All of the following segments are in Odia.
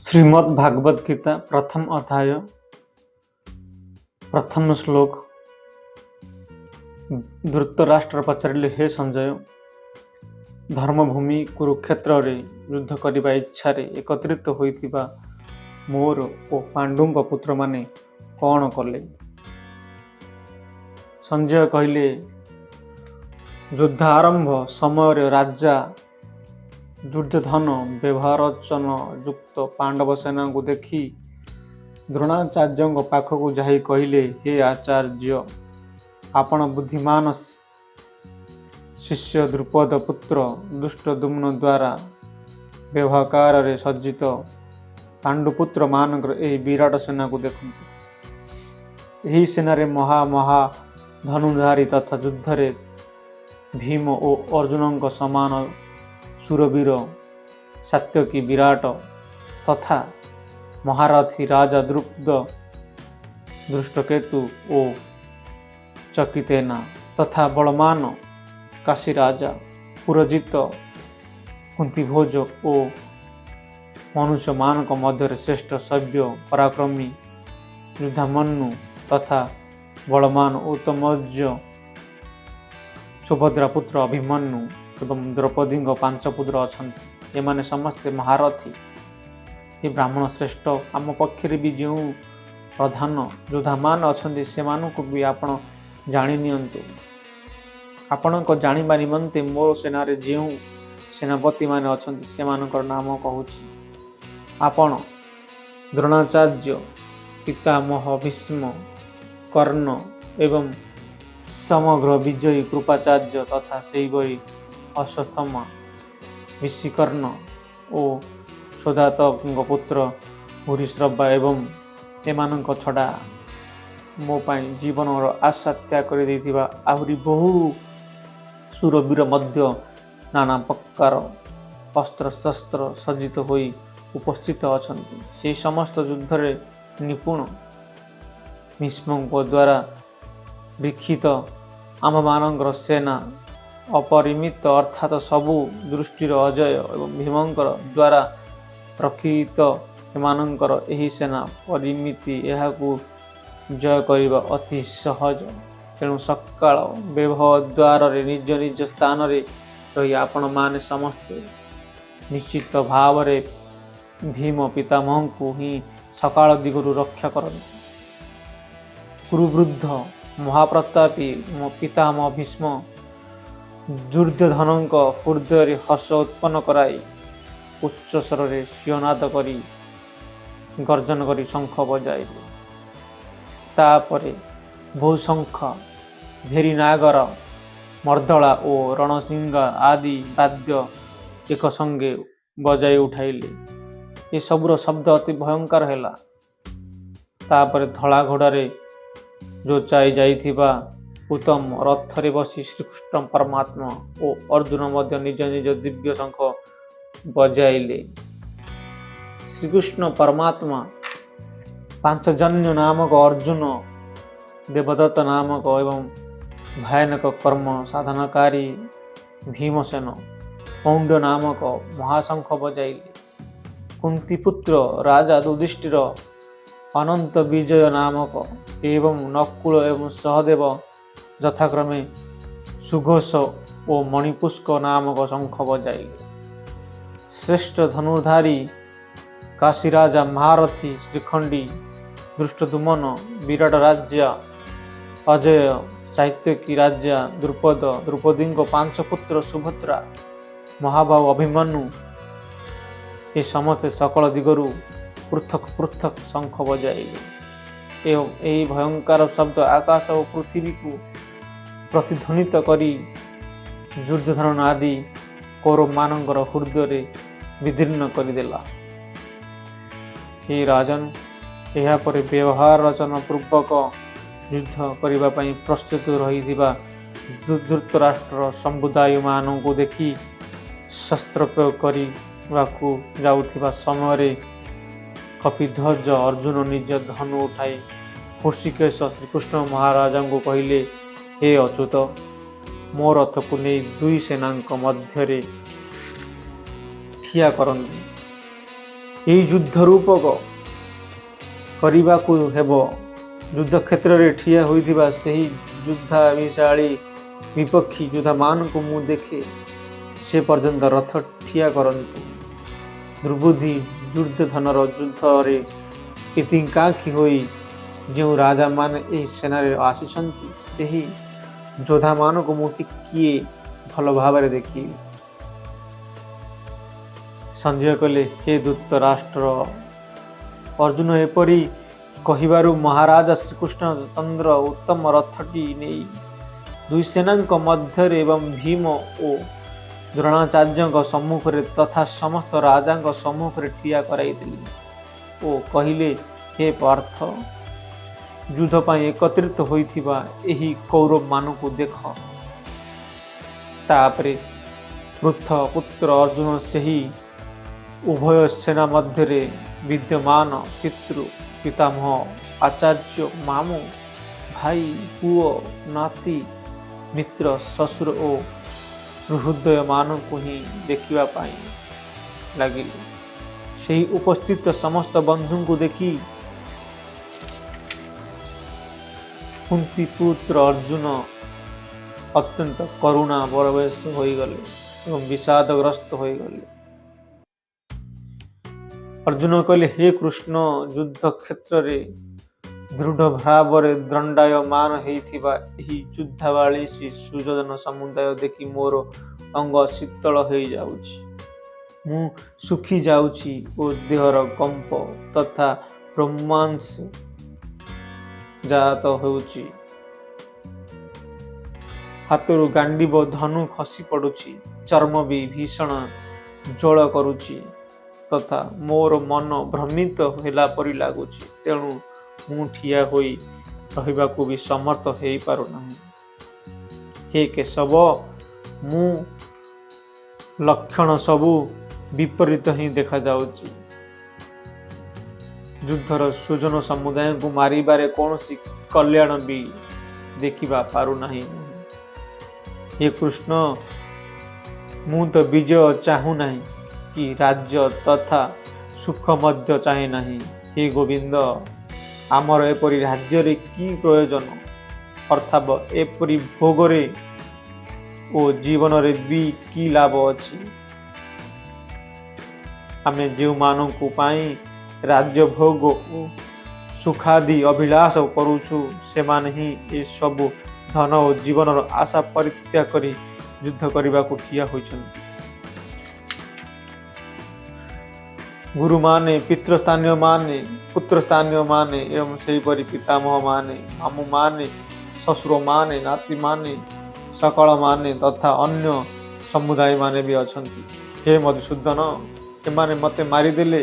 ଶ୍ରୀମଦ୍ ଭାଗବତ ଗୀତା, ପ୍ରଥମ ଅଧ୍ୟାୟ, ପ୍ରଥମ ଶ୍ଲୋକ। ଧୃତରାଷ୍ଟ୍ର ପଚାରିଲେ, ହେ ସଞ୍ଜୟ, ଧର୍ମଭୂମି କୁରୁକ୍ଷେତ୍ରରେ ଯୁଦ୍ଧ କରିବା ଇଚ୍ଛାରେ ଏକତ୍ରିତ ହୋଇଥିବା ମୋର ଓ ପାଣ୍ଡୁଙ୍କ ପୁତ୍ରମାନେ କ'ଣ କଲେ? ସଞ୍ଜୟ କହିଲେ, ଯୁଦ୍ଧ ଆରମ୍ଭ ସମୟରେ ରାଜା ଦୁର୍ଯ୍ୟୋଧନ ବ୍ୟୂହରଚନା ଯୁକ୍ତ ପାଣ୍ଡବ ସେନାଙ୍କୁ ଦେଖି ଦ୍ରୋଣାଚାର୍ଯ୍ୟଙ୍କ ପାଖକୁ ଯାଇ କହିଲେ, ହେ ଆଚାର୍ଯ୍ୟ, ଆପଣ ବୁଦ୍ଧିମାନ ଶିଷ୍ୟ ଦ୍ରୁପଦ ପୁତ୍ର ଧୃଷ୍ଟଦ୍ୟୁମ୍ନ ଦ୍ୱାରା ବ୍ୟୂହାକାରରେ ସଜ୍ଜିତ ପାଣ୍ଡୁପୁତ୍ରମାନଙ୍କର ଏହି ବିରାଟ ସେନାକୁ ଦେଖନ୍ତୁ। ଏହି ସେନାରେ ମହା ମହା ଧନୁର୍ଧାରୀ ତଥା ଯୁଦ୍ଧରେ ଭୀମ ଓ ଅର୍ଜୁନଙ୍କ ସମାନ ଶୂରବୀର ସାତ୍ୟକୀ ବିରାଟ ତଥା ମହାରଥୀ ରାଜା ଦ୍ରୁପଦ, ଧୃଷ୍ଟକେତୁ ଓ ଚକିତେନା ତଥା ବଳବାନ କାଶୀରାଜା ପୁରଜିତ କୁନ୍ତିଭୋଜ ଓ ମନୁଷ୍ୟମାନଙ୍କ ମଧ୍ୟରେ ଶ୍ରେଷ୍ଠ ଶୈବ୍ୟ, ପରାକ୍ରମୀ ଯୁଧାମନ୍ୟୁ ତଥା ବଳବାନ ଉତ୍ତମୌଜ ସୁଭଦ୍ରା ପୁତ୍ର ଅଭିମନ୍ୟୁ ଏବଂ ଦ୍ରୌପଦୀଙ୍କ ପାଞ୍ଚ ପୁତ୍ର ଅଛନ୍ତି। ଏମାନେ ସମସ୍ତେ ମହାରଥୀ। ହେ ବ୍ରାହ୍ମଣ ଶ୍ରେଷ୍ଠ, ଆମ ପକ୍ଷରେ ବି ଯେଉଁ ପ୍ରଧାନ ଯୋଦ୍ଧାମାନେ ଅଛନ୍ତି, ସେମାନଙ୍କୁ ବି ଆପଣ ଜାଣି ନିଅନ୍ତୁ। ଆପଣଙ୍କ ଜାଣିବା ନିମନ୍ତେ ମୋ ସେନାରେ ଯେଉଁ ସେନାପତିମାନେ ଅଛନ୍ତି, ସେମାନଙ୍କର ନାମ କହୁଛି। ଆପଣ ଦ୍ରୋଣାଚାର୍ଯ୍ୟ, ପିତାମହ ଭୀଷ୍ମ, କର୍ଣ୍ଣ ଏବଂ ସମଗ୍ର ବିଜୟୀ କୃପାଚାର୍ଯ୍ୟ ତଥା ସେହିପରି ଅଶ୍ୱତ୍ଥାମା, ବିଶୀକର୍ଣ୍ଣ ଓ ସୌଦାତଙ୍କ ପୁତ୍ର ଭୂରିଶ୍ରବା ଏବଂ ଏମାନଙ୍କ ଛଡ଼ା ମୋ ପାଇଁ ଜୀବନର ଆଶା ତ୍ୟାଗ କରିଦେଇଥିବା ଆହୁରି ବହୁ ଶୂରବୀର ମଧ୍ୟ ନାନା ପ୍ରକାର ଅସ୍ତ୍ରଶସ୍ତ୍ର ସଜ୍ଜିତ ହୋଇ ଉପସ୍ଥିତ ଅଛନ୍ତି। ସେହି ସମସ୍ତ ଯୁଦ୍ଧରେ ନିପୁଣ। ଭୀଷ୍ମଙ୍କ ଦ୍ୱାରା ରକ୍ଷିତ ଆମ୍ଭମାନଙ୍କର ସେନା ଅପରିମିତ, ଅର୍ଥାତ୍ ସବୁ ଦୃଷ୍ଟିର ଅଜେୟ ଏବଂ ଭୀମଙ୍କର ଦ୍ୱାରା ରକ୍ଷିତ ଏମାନଙ୍କର ଏହି ସେନା ପରିମିତ। ଏହାକୁ ଜୟ କରିବା ଅତି ସହଜ। ତେଣୁ ସକାଳ ବ୍ୟୂହଦ୍ୱାରରେ ନିଜ ନିଜ ସ୍ଥାନରେ ରହି ଆପଣମାନେ ସମସ୍ତେ ନିଶ୍ଚିତ ଭାବରେ ଭୀମ ପିତାମହଙ୍କୁ ହିଁ ସକାଳ ଦିଗରୁ ରକ୍ଷା କରନ୍ତୁ। କୁରୁବୃଦ୍ଧ ମହାପ୍ରତାପୀ ପିତାମହ ଭୀଷ୍ମ ଦୁର୍ଯ୍ୟୋଧନଙ୍କ ହୃଦୟରେ ହର୍ଷ ଉତ୍ପନ୍ନ କରାଇ ଉଚ୍ଚସ୍ୱରରେ ସିଂହନାଦ କରି ଗର୍ଜନ କରି ଶଙ୍ଖ ବଜାଇଲେ। ତାପରେ ବହୁ ଶଙ୍ଖ, ଭେରୀ, ନାଗରା, ମର୍ଦ୍ଦଳା ଓ ରଣସିଙ୍ଗା ଆଦି ବାଦ୍ୟ ଏକ ସଙ୍ଗେ ବଜାଇ ଉଠାଇଲେ। ଏସବୁର ଶବ୍ଦ ଅତି ଭୟଙ୍କର ହେଲା। ତାପରେ ଧଳା ଘୋଡ଼ାରେ ଯୋଚାଇ ଯାଇଥିବା ଉତ୍ତମ ରଥରେ ବସି ଶ୍ରୀକୃଷ୍ଣ ପରମାତ୍ମା ଓ ଅର୍ଜୁନ ମଧ୍ୟ ନିଜ ନିଜ ଦିବ୍ୟ ଶଙ୍ଖ ବଜାଇଲେ। ଶ୍ରୀକୃଷ୍ଣ ପରମାତ୍ମା ପାଞ୍ଚଜନ୍ୟ ନାମକ, ଅର୍ଜୁନ ଦେବଦତ୍ତ ନାମକ ଏବଂ ଭୟାନକ କର୍ମ ସାଧନକାରୀ ଭୀମସେନ ପୌଣ୍ଡ ନାମକ ମହାଶଙ୍ଖ ବଜାଇଲେ। କୁନ୍ତିପୁତ୍ର ରାଜା ଯୁଧିଷ୍ଠିର ଅନନ୍ତ ବିଜୟ ନାମକ ଏବଂ ନକୁଳ ଏବଂ ସହଦେବ ଯଥାକ୍ରମେ ସୁଘୋଷ ଓ ମଣିପୁଷ୍କ ନାମକ ଶଙ୍ଖ ବଜାଇଲେ। ଶ୍ରେଷ୍ଠ ଧନୁର୍ଧାରୀ କାଶୀରାଜା ମହାରଥୀ ଶିଖଣ୍ଡୀ ଧୃଷ୍ଟଦ୍ୟୁମ୍ନ, ବିରାଟ ରାଜା ଅଜେୟ, ସାତ୍ୟକୀ ରାଜା ଦ୍ରୁପଦ, ଦ୍ରୌପଦୀଙ୍କ ପାଞ୍ଚ ପୁତ୍ର, ସୁଭଦ୍ରା, ମହାବାହୁ ଅଭିମନ୍ୟୁ ଏ ସମସ୍ତେ ସକଳ ଦିଗରୁ ପୃଥକ୍ ପୃଥକ୍ ଶଙ୍ଖ ବଜାଇଲେ ଏବଂ ଏହି ଭୟଙ୍କର ଶବ୍ଦ ଆକାଶ ଓ ପୃଥିବୀକୁ ପ୍ରତିଧ୍ୱନିତ କରି ଦୁର୍ଯ୍ୟୋଧନ ଆଦି କୌରବମାନଙ୍କର ହୃଦୟରେ ବିଦୀର୍ଣ୍ଣ କରିଦେଲା। ହେ ରାଜନ, ଏହାପରେ ବ୍ୟୂହ ରଚନା ପୂର୍ବକ ଯୁଦ୍ଧ କରିବା ପାଇଁ ପ୍ରସ୍ତୁତ ରହିଥିବା ଧୃତରାଷ୍ଟ୍ର ସମୁଦାୟମାନଙ୍କୁ ଦେଖି ଶସ୍ତ୍ର ପ୍ରୟୋଗ କରିବାକୁ ଯାଉଥିବା ସମୟରେ କପିଧ୍ୱଜ ଅର୍ଜୁନ ନିଜ ଧନୁ ଉଠାଇ ହୃଷୀକେଶ ଶ୍ରୀକୃଷ୍ଣ ମହାରାଜଙ୍କୁ କହିଲେ, ହେ ଅଚ୍ୟୁତ, ମୋ ରଥକୁ ନେଇ ଦୁଇ ସେନାଙ୍କ ମଧ୍ୟରେ ଠିଆ କରନ୍ତୁ। ଏହି ଯୁଦ୍ଧ ରୂପକ କରିବାକୁ ହେବ। ଯୁଦ୍ଧକ୍ଷେତ୍ରରେ ଠିଆ ହୋଇଥିବା ସେହି ଯୁଦ୍ଧାଭିଶାଳୀ ବିପକ୍ଷୀ ଯୋଦ୍ଧାମାନଙ୍କୁ ମୁଁ ଦେଖେ, ସେ ପର୍ଯ୍ୟନ୍ତ ରଥ ଠିଆ କରନ୍ତୁ। ଦୁର୍ବୁଦ୍ଧି ଦୁର୍ଯ୍ୟୋଧନର ଯୁଦ୍ଧରେ ଇତିକାଂକ୍ଷୀ ହୋଇ ଯେଉଁ ରାଜାମାନେ ଏହି ସେନାରେ ଆସିଛନ୍ତି, ସେହି ଯୋଦ୍ଧାମାନଙ୍କୁ ମୁଁ ଟିକିଏ ଭଲ ଭାବରେ ଦେଖିବି। ସଞ୍ଜୟ କହିଲେ, ହେ ଧୃତରାଷ୍ଟ୍ର, ଅର୍ଜୁନ ଏପରି କହିବାରୁ ମହାରାଜା ଶ୍ରୀକୃଷ୍ଣଚନ୍ଦ୍ର ଉତ୍ତମ ରଥଟି ନେଇ ଦୁଇ ସେନାଙ୍କ ମଧ୍ୟରେ ଏବଂ ଭୀମ ଓ ଦ୍ରୋଣାଚାର୍ଯ୍ୟଙ୍କ ସମ୍ମୁଖରେ ତଥା ସମସ୍ତ ରାଜାଙ୍କ ସମ୍ମୁଖରେ ଠିଆ କରାଇଦେଲେ ଓ କହିଲେ, ହେ ପାର୍ଥ, ଯୁଦ୍ଧ ପାଇଁ ଏକତ୍ରିତ ହୋଇଥିବା ଏହି କୌରବମାନଙ୍କୁ ଦେଖ। ତାପରେ ପୃଥ ପୁତ୍ର ଅର୍ଜୁନ ସେହି ଉଭୟ ସେନା ମଧ୍ୟରେ ବିଦ୍ୟମାନ ପିତୃ, ପିତାମହ, ଆଚାର୍ଯ୍ୟ, ମାମୁଁ, ଭାଇ, ପୁଅ, ନାତି, ମିତ୍ର, ଶ୍ୱଶୁର ଓ ସୁହୃଦୟମାନଙ୍କୁ ହିଁ ଦେଖିବା ପାଇଁ ଲାଗିଲେ। ସେହି ଉପସ୍ଥିତ ସମସ୍ତ ବନ୍ଧୁଙ୍କୁ ଦେଖି କୁନ୍ତୀପୁତ୍ର ଅର୍ଜୁନ ଅତ୍ୟନ୍ତ କରୁଣା ପରବେଶ ହୋଇଗଲେ ଏବଂ ବିଷାଦଗ୍ରସ୍ତ ହୋଇଗଲେ। ଅର୍ଜୁନ କହିଲେ, ହେ କୃଷ୍ଣ, ଯୁଦ୍ଧ କ୍ଷେତ୍ରରେ ଦୃଢ଼ ଭାବରେ ଦଣ୍ଡାୟମାନ ହେଇଥିବା ଏହି ଯୁଦ୍ଧାଭିଳାଷୀ ସୁଜନ ସମୁଦାୟ ଦେଖି ମୋର ଅଙ୍ଗ ଶୀତଳ ହେଇଯାଉଛି। ମୁଁ ଶୁଖି ଯାଉଛି ଓ ଦେହର କମ୍ପ ତଥା ରୋମାଞ୍ଚ ଜାତ ହେଉଛି। ହାତରୁ ଗାଣ୍ଡିବ ଧନୁ ଖସି ପଡୁଛି, ଚର୍ମ ବି ଭୀଷଣ ଜ୍ୱଳ କରୁଛି ତଥା ମୋର ମନ ଭ୍ରମିତ ହେଲା ପରି ଲାଗୁଛି। ତେଣୁ ମୁଁ ଠିଆ ହୋଇ ରହିବାକୁ ବି ସମର୍ଥ ହେଇପାରୁନାହିଁ। ହେ କେଶବ, ମୁଁ ଲକ୍ଷଣ ସବୁ ବିପରୀତ ହିଁ ଦେଖାଯାଉଛି। ଯୁଦ୍ଧର ସୁଜନ ସମୁଦାୟଙ୍କୁ ମାରିବାରେ କୌଣସି କଲ୍ୟାଣ ବି ଦେଖିବା ପାରୁନାହିଁ। ହେ କୃଷ୍ଣ, ମୁଁ ତ ବିଜୟ ଚାହୁଁନାହିଁ କି ରାଜ୍ୟ ତଥା ସୁଖ ମଧ୍ୟ ଚାହେଁ ନାହିଁ। ହେ ଗୋବିନ୍ଦ, ଆମର ଏପରି ରାଜ୍ୟରେ କି ପ୍ରୟୋଜନ? ଅର୍ଥାତ୍ ଏପରି ଭୋଗରେ ଓ ଜୀବନରେ ବି କି ଲାଭ ଅଛି? ଆମେ ଯେଉଁମାନଙ୍କୁ ପାଇଁ ରାଜ୍ୟ ଭୋଗ ଓ ସୁଖାଦି ଅଭିଳାଷ କରୁଛୁ, ସେମାନେ ହିଁ ଏସବୁ ଧନ ଓ ଜୀବନର ଆଶା ପରିତ୍ୟାଗ କରି ଯୁଦ୍ଧ କରିବାକୁ ଠିଆ ହୋଇଛନ୍ତି। ଗୁରୁମାନେ, ପିତୃସ୍ଥାନୀୟମାନେ, ପୁତ୍ରସ୍ଥାନୀୟମାନେ ଏବଂ ସେହିପରି ପିତାମହମାନେ, ମାମୁଁମାନେ, ଶ୍ୱଶୁରମାନେ, ନାତିମାନେ, ସକଳମାନେ ତଥା ଅନ୍ୟ ସମୁଦାୟମାନେ ବି ଅଛନ୍ତି। ହେ ମଧୁସୂଦନ, ଏମାନେ ମୋତେ ମାରିଦେଲେ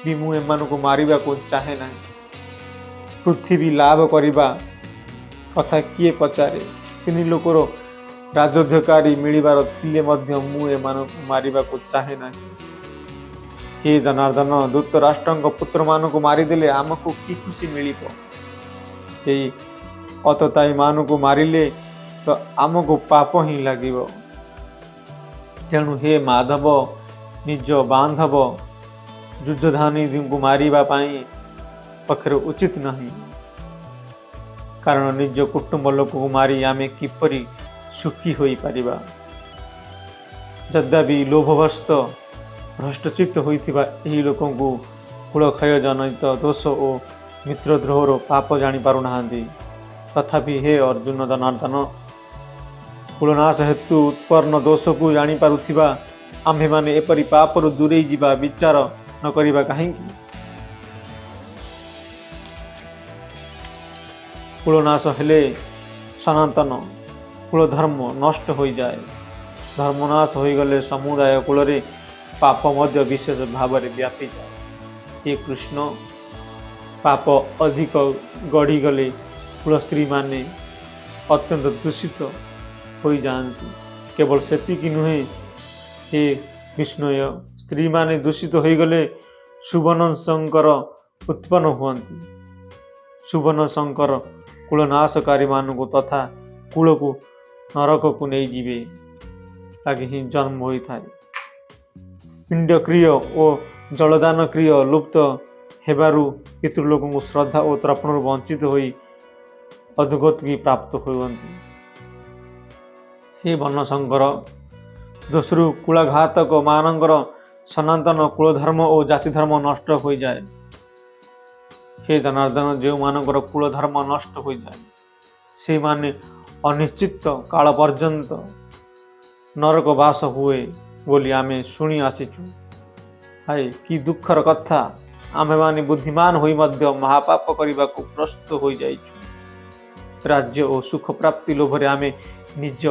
ବି ମୁଁ ଏମାନଙ୍କୁ ମାରିବାକୁ ଚାହେଁ ନାହିଁ। ପୃଥିବୀ ଲାଭ କରିବା କଥା କିଏ ପଚାରେ? ତିନି ଲୋକର ରାଜଧିକାରୀ ମିଳିବାର ଥିଲେ ମଧ୍ୟ ମୁଁ ଏମାନଙ୍କୁ ମାରିବାକୁ ଚାହେଁ ନାହିଁ। ହେ ଜନାର୍ଦ୍ଦନ, ଧୃତରାଷ୍ଟ୍ରଙ୍କ ପୁତ୍ରମାନଙ୍କୁ ମାରିଦେଲେ ଆମକୁ କି ଖୁସି ମିଳିବ? ଏଇ ଅତତାୟୀମାନଙ୍କୁ ମାରିଲେ ତ ଆମକୁ ପାପ ହିଁ ଲାଗିବ। ତେଣୁ ହେ ମାଧବ, ନିଜ ବାନ୍ଧବ ଯୁଦ୍ଧଧାନୀଙ୍କୁ ମାରିବା ପାଇଁ ପକ୍ଷରେ ଉଚିତ ନାହିଁ। କାରଣ ନିଜ କୁଟୁମ୍ବ ଲୋକକୁ ମାରି ଆମେ କିପରି ସୁଖୀ ହୋଇପାରିବା? ଯଦ୍ୟପି ଲୋଭବସ୍ତ ଭ୍ରଷ୍ଟଚିତ୍ତ ହୋଇଥିବା ଏହି ଲୋକଙ୍କୁ କୁଳକ୍ଷୟ ଜନିତ ଦୋଷ ଓ ମିତ୍ରଦ୍ରୋହର ପାପ ଜାଣିପାରୁନାହାନ୍ତି, ତଥାପି ହେ ଅର୍ଜୁନ ଜନାର୍ଦ୍ଦନ, କୁଳନାଶ ହେତୁ ଉତ୍ପନ୍ନ ଦୋଷକୁ ଜାଣିପାରୁଥିବା ଆମ୍ଭେମାନେ ଏପରି ପାପରୁ ଦୂରେଇ ଯିବା ବିଚାର ନ କରିବା କାହିଁକି? କୁଳନାଶ ହେଲେ ସନାତନ କୁଳଧର୍ମ ନଷ୍ଟ ହୋଇଯାଏ। ଧର୍ମନାଶ ହୋଇଗଲେ ସମୁଦାୟ କୁଳରେ ପାପ ମଧ୍ୟ ବିଶେଷ ଭାବରେ ବ୍ୟାପିଯାଏ। ହେ କୃଷ୍ଣ, ପାପ ଅଧିକ ଗଢ଼ିଗଲେ କୁଳ ସ୍ତ୍ରୀମାନେ ଅତ୍ୟନ୍ତ ଦୂଷିତ ହୋଇଯାଆନ୍ତି। କେବଳ ସେତିକି ନୁହେଁ, ହେ ବିଷ୍ଣୟ, ସ୍ତ୍ରୀମାନେ ଦୂଷିତ ହୋଇଗଲେ ସୁବର୍ଣ୍ଣଶଙ୍କର ଉତ୍ପନ୍ନ ହୁଅନ୍ତି। ସୁବର୍ଣ୍ଣଶଙ୍କର କୁଳନାଶକାରୀମାନଙ୍କୁ ତଥା କୁଳକୁ ନରକକୁ ନେଇଯିବେ ଲାଗି ହିଁ ଜନ୍ମ ହୋଇଥାଏ। ପିଣ୍ଡକ୍ରିୟ ଓ ଜଳଦାନ କ୍ରିୟ ଲୁପ୍ତ ହେବାରୁ ପିତୃଲୋକଙ୍କୁ ଶ୍ରଦ୍ଧା ଓ ତର୍ପଣରୁ ବଞ୍ଚିତ ହୋଇ ଅଧୋଗତି ପ୍ରାପ୍ତ ହୁଅନ୍ତି। ହେ ବର୍ଣ୍ଣଶଙ୍କର, ଦୋଷରୁ କୁଳାଘାତକ ମାନଙ୍କର ସନାତନ କୁଳଧର୍ମ ଓ ଜାତିଧର୍ମ ନଷ୍ଟ ହୋଇଯାଏ। ହେ ଜନାର୍ଦ୍ଦନ, ଯେଉଁମାନଙ୍କର କୁଳଧର୍ମ ନଷ୍ଟ ହୋଇଯାଏ, ସେଇମାନେ ଅନିଶ୍ଚିତ କାଳ ପର୍ଯ୍ୟନ୍ତ ନରକ ବାସ ହୁଏ ବୋଲି ଆମେ ଶୁଣି ଆସିଛୁ। ହାୟ, କି ଦୁଃଖର କଥା! ଆମ୍ଭେମାନେ ବୁଦ୍ଧିମାନ ହୋଇ ମଧ୍ୟ ମହାପାପ କରିବାକୁ ପ୍ରସ୍ତୁତ ହୋଇଯାଇଛୁ। ରାଜ୍ୟ ଓ ସୁଖ ପ୍ରାପ୍ତି ଲୋଭରେ ଆମେ ନିଜ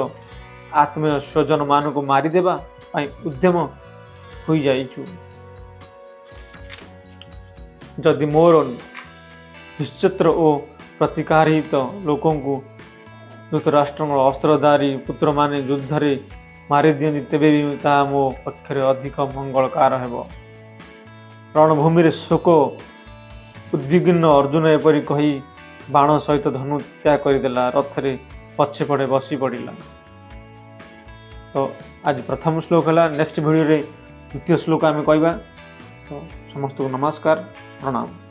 ଆତ୍ମୀୟ ସ୍ୱଜନମାନଙ୍କୁ ମାରିଦେବା ପାଇଁ ଉଦ୍ୟମ ହୋଇଯାଇଛୁ। ଯଦି ମୋର ନିଶ୍ଚିତ୍ର ଓ ପ୍ରତିକାରିତ ଲୋକଙ୍କୁ ଧୃତରାଷ୍ଟ୍ରଙ୍କ ଅସ୍ତ୍ରଧାରୀ ପୁତ୍ରମାନେ ଯୁଦ୍ଧରେ ମାରିଦିଅନ୍ତି, ତେବେ ବି ତାହା ମୋ ପକ୍ଷରେ ଅଧିକ ମଙ୍ଗଳକାର ହେବ। ରଣଭୂମିରେ ଶୋକ ଉଦ୍ବିଗ୍ନ ଅର୍ଜୁନ ଏପରି କହି ବାଣ ସହିତ ଧନୁ ତ୍ୟାଗ କରିଦେଲା, ରଥରେ ପଛେ ପଡ଼େ ବସି ପଡ଼ିଲା। ତ ଆଜି ପ୍ରଥମ ଶ୍ଲୋକ ହେଲା, ନେକ୍ସଟ ଭିଡ଼ିଓରେ ଦ୍ୱିତୀୟ ଶ୍ଲୋକ ଆମେ କହିବା। ତ ସମସ୍ତଙ୍କୁ ନମସ୍କାର, ପ୍ରଣାମ।